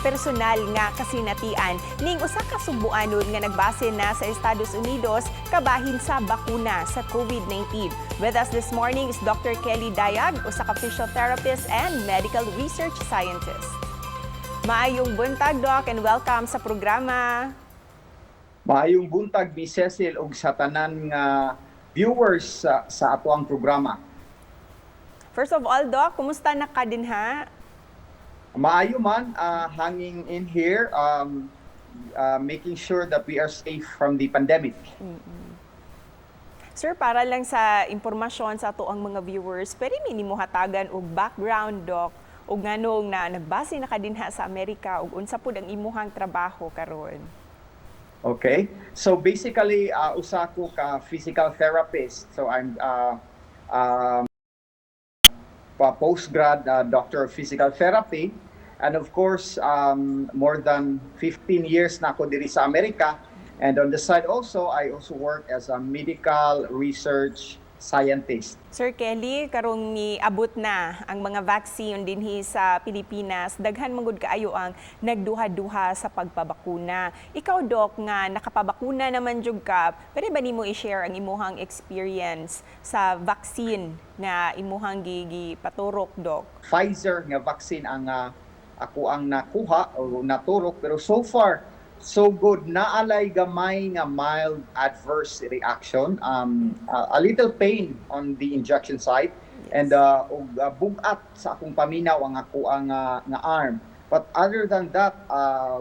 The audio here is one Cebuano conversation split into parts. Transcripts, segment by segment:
Personal nga kasinatian ning usa ka Sugbuanon nga nagbase na sa Estados Unidos kabahin sa bakuna sa COVID-19. With us this morning is Dr. Kelly Dayag, usa ka physiotherapist and medical research scientist. Maayong buntag, Doc, and welcome sa programa. Maayong buntag, Miss Cecil, ug sa tanan nga viewers sa atoang programa. First of all, Doc, kumusta na ka dinha? Maayo man, hanging in here, making sure that we are safe from the pandemic. Sir, para lang sa impormasyon sa atoang mga viewers, pwede mi nimo hatagan og background, Doc, ug nganong na nagbase na ka dinha sa Amerika ug unsa pud ang imuhang trabaho karon? Okay? So basically, usa ko ka physical therapist. So I'm pa postgrad doctor of physical therapy. And of course, more than 15 years na ako diri sa Amerika. And on the side also, I also work as a medical research scientist. Sir Kelly, karong niabot na ang mga vaccine dinhi sa Pilipinas, daghan man gud kaayo ang nagduha-duha sa pagpabakuna. Ikaw, Doc, nga nakapabakuna naman jud ka, pwede ba nimo i-share ang imuhang experience sa vaccine nga imuhang gipaturok, Doc? Pfizer nga vaccine ang ako ang nakuha o naturok, pero so far so good. Naa lay gamay nga mild adverse reaction, a little pain on the injection site and og bugat sa akong paminaw ang ako ang nga arm, but other than that,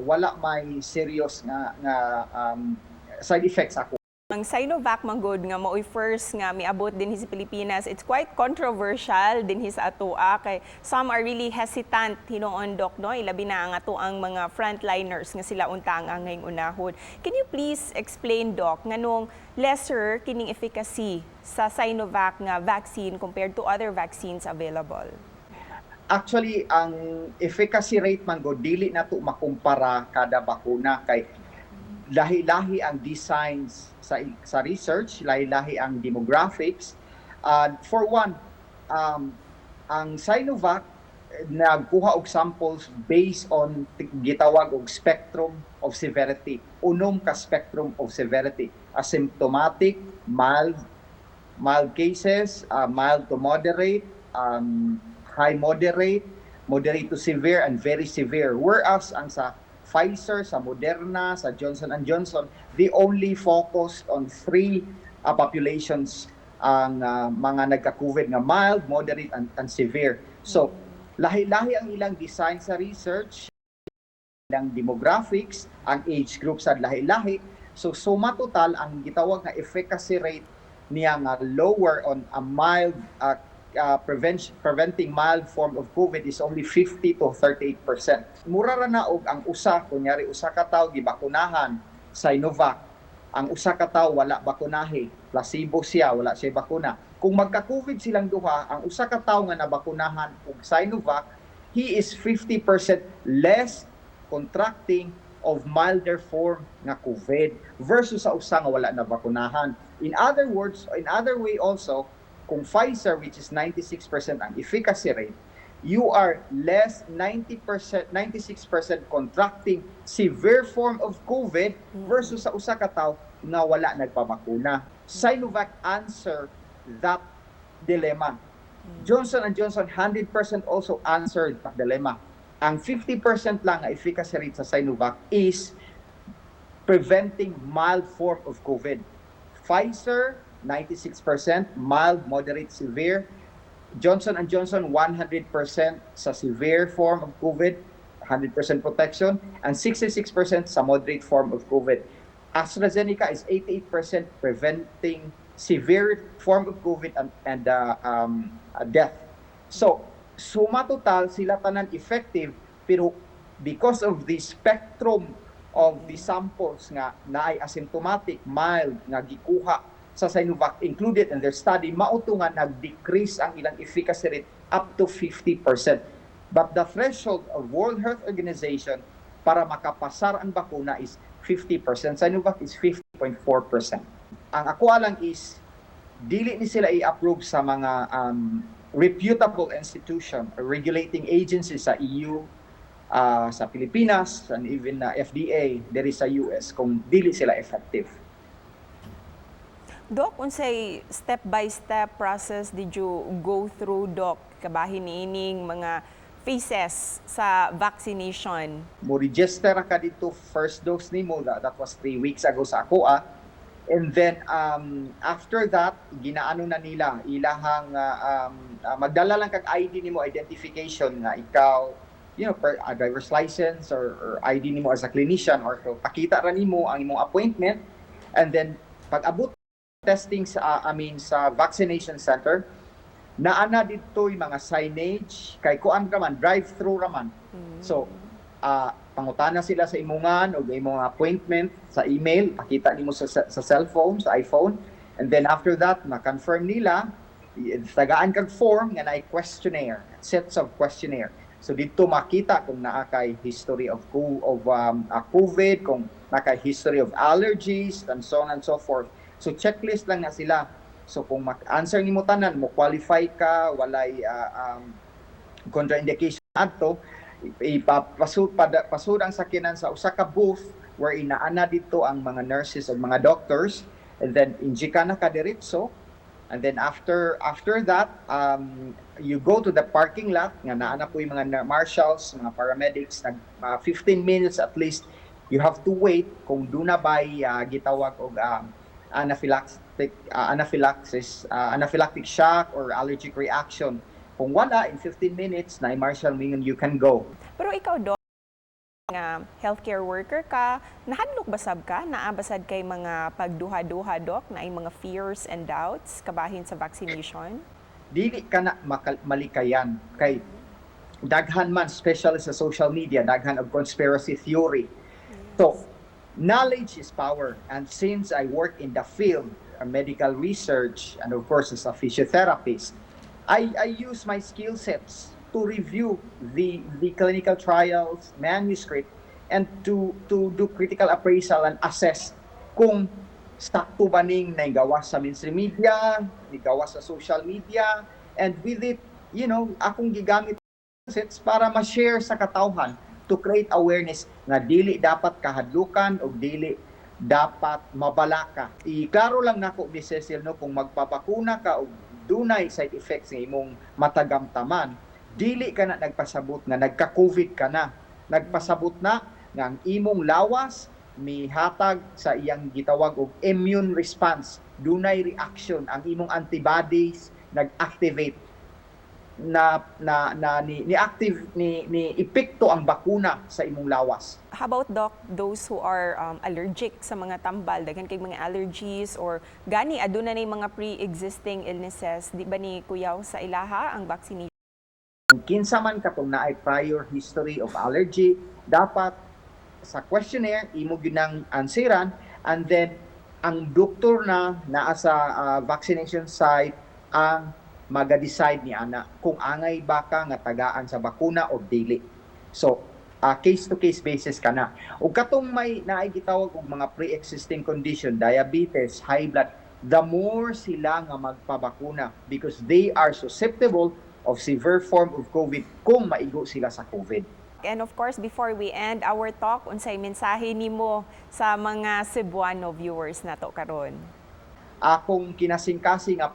wala may serious nga side effects ako. Ang Sinovac manggod nga maoy first nga miabot dinhi sa Pilipinas, it's quite controversial dinhi sa atoa kay some are really hesitant hinuon, Doc, no? Ilabi na ang atoang mga frontliners nga sila unta ang angayng unahon. Can you please explain, Doc, nganong lesser kining efficacy sa Sinovac nga vaccine compared to other vaccines available? Actually, ang efficacy rate man gud, dili na to makumpara kada bakuna kay lahi-lahi ang designs sa research, lahi-lahi ang demographics. For one, ang Sinovac nagkuha og samples based on gitawag og spectrum of severity. Unom ka spectrum of severity: asymptomatic, mild, mild cases, mild to moderate, high moderate, moderate to severe, and very severe. Whereas ang sa Pfizer, sa Moderna, sa Johnson and Johnson, they only focused on three populations ang mga nagka-COVID nga mild, moderate, and severe. So, lahi-lahi ang ilang design sa research, ilang demographics, ang age group sa lahi-lahi. So, suma total, ang gitawag nga efficacy rate niya nga lower on a mild prevention, preventing mild form of COVID is only 50 to 38%. Mura ra na og ang usa, kunyari usa ka tawo gibakunahan Sinovac, ang usa ka tawo wala bakunahi, placebo siya, wala siya bakuna. Kung magka-COVID silang duha, ang usa ka tawo nga nabakunahan og Sinovac, he is 50% less contracting of milder form nga COVID versus sa usa nga wala na bakunahan. In other words, in other way also, kung Pfizer, which is 96% ang efficacy rate, you are less 90%, 96% contracting severe form of COVID versus sa usa ka tawo nga wala nagpabakuna. Sinovac answer that dilemma. Johnson and Johnson 100% also answered that dilemma. Ang 50% lang nga efficacy rate sa Sinovac is preventing mild form of COVID. Pfizer 96% mild, moderate, severe. Johnson and Johnson 100% sa severe form of COVID, 100% protection, and 66% sa moderate form of COVID. AstraZeneca is 88% preventing severe form of COVID and death. So, suma total, sila tanan effective, pero because of the spectrum of the samples nga naay asymptomatic, mild, nga gikuha sa Sinovac included in their study, mao to nga nag-decrease ang ilang efficacy rate up to 50%. But the threshold of World Health Organization para makapasar ang bakuna is 50%. Sinovac is 50.4%. Ang ako lang is dili ni sila i-approve sa mga reputable institution or regulating agencies sa EU, sa Pilipinas and even na FDA diri sa US kung dili sila effective. Doc, unsay step by step process did you go through, Doc, kabahin niining mga phases sa vaccination? Mo register ka dito first dose nimo, that was 3 weeks ago sa akoa, and then after that, ginaano na nila ilahang magdala lang kag ID nimo, identification nga ikaw, per driver's license or ID nimo as a clinician, or so, pakita ra nimo ang imong appointment. And then pag abot testing sa I mean, sa vaccination center, naa na dito yung mga signage kay kuan ra man, drive through ra man. So pangutana sila sa imongan o imong appointment sa email, pakita nimo sa cellphone, sa iPhone, and then after that, ma-confirm nila, tagaan kag form nga naay questionnaire, sets of questionnaire. So dito makita kung naa kay history of COVID, kung naa kay history of allergies and so on and so forth. So checklist lang na sila. So kung mag-answer nimo tanan, mo qualify ka, walay contraindication adto, ipapasud pasud ang sakyanan sa usa ka booth where inaana dito ang mga nurses ug mga doctors, and then inject na ka diretso. And then after that, you go to the parking lot nga naa na po yung mga marshals, mga paramedics. Nag 15 minutes at least you have to wait kung duna bay gitawag og anaphylaxis, anaphylactic shock or allergic reaction. Kung wala, in 15 minutes na marshal mingon, you can go. Pero ikaw, Doc, nga healthcare worker ka, nahadlok ba sab ka? Naa ba sad kay mga pagduha-duha, Doc, naay mga fears and doubts kabahin sa vaccination? Dili ka na malikayan kay daghan man, especially sa social media, daghan og conspiracy theory. So knowledge is power, and since I work in the field of medical research and of course as a physiotherapist, I use my skill sets to review the clinical trials manuscript and to do critical appraisal and assess kung sakto ba ning nagawas sa mainstream media, nigawas sa social media. And with it, akong gigamit sets para ma-share sa katawhan to create awareness nga dili dapat kahadlukan o dili dapat mabalaka. Iklaro lang nako, Miss Cecil, no, kung magpabakuna ka og dunay side effects nga imong matagamtaman, dili ka na nagpasabot nga nagka-COVID ka na. Nagpasabot na nga ang imong lawas mihatag sa iyang gitawag og immune response. Dunay reaction ang imong antibodies, nag-activate na na na ni, ni active ni ni epekto ang bakuna sa imong lawas. How about, Doc, those who are allergic sa mga tambal, daghan kay mga allergies or gani aduna na mga pre-existing illnesses, di ba ni kuyaw sa ilaha ang vaccination? Kinsa man katong naay prior history of allergy, dapat sa questionnaire imo gyud nang answeran, and then ang doktor na naa sa vaccination site ang maga-decide ni ana kung angay ba ka nga tagaan sa bakuna o dili. So, case to case basis ka na. Ug katong may naay gitawag og mga pre-existing condition, diabetes, high blood, the more sila nga magpabakuna because they are susceptible of severe form of COVID kung maigo sila sa COVID. And of course, before we end our talk, unsay mensahe nimo sa mga Cebuano viewers nato karon? Akong kinasingkasing nga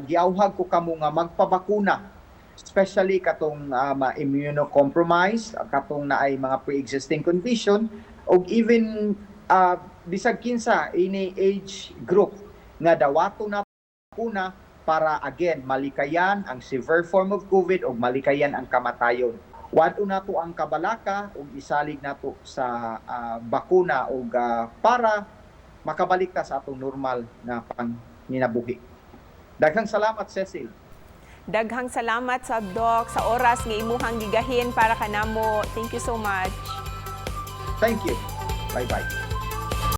giawhag ko kamo nga magpabakuna, especially katong ma immunocompromised, katong naay mga pre-existing condition og even bisag kinsa ini age group nga dawato na bakuna para again malikayan ang severe form of COVID og malikayan ang kamatayon. Wad-o nato ang kabalaka ug isalig nato sa bakuna og para makabalik ta sa atong normal na panginabuhi. Daghang salamat, Cecil. Daghang salamat sa Doc sa oras nga imuhang gigahin para kanamo. Thank you so much. Thank you. Bye-bye.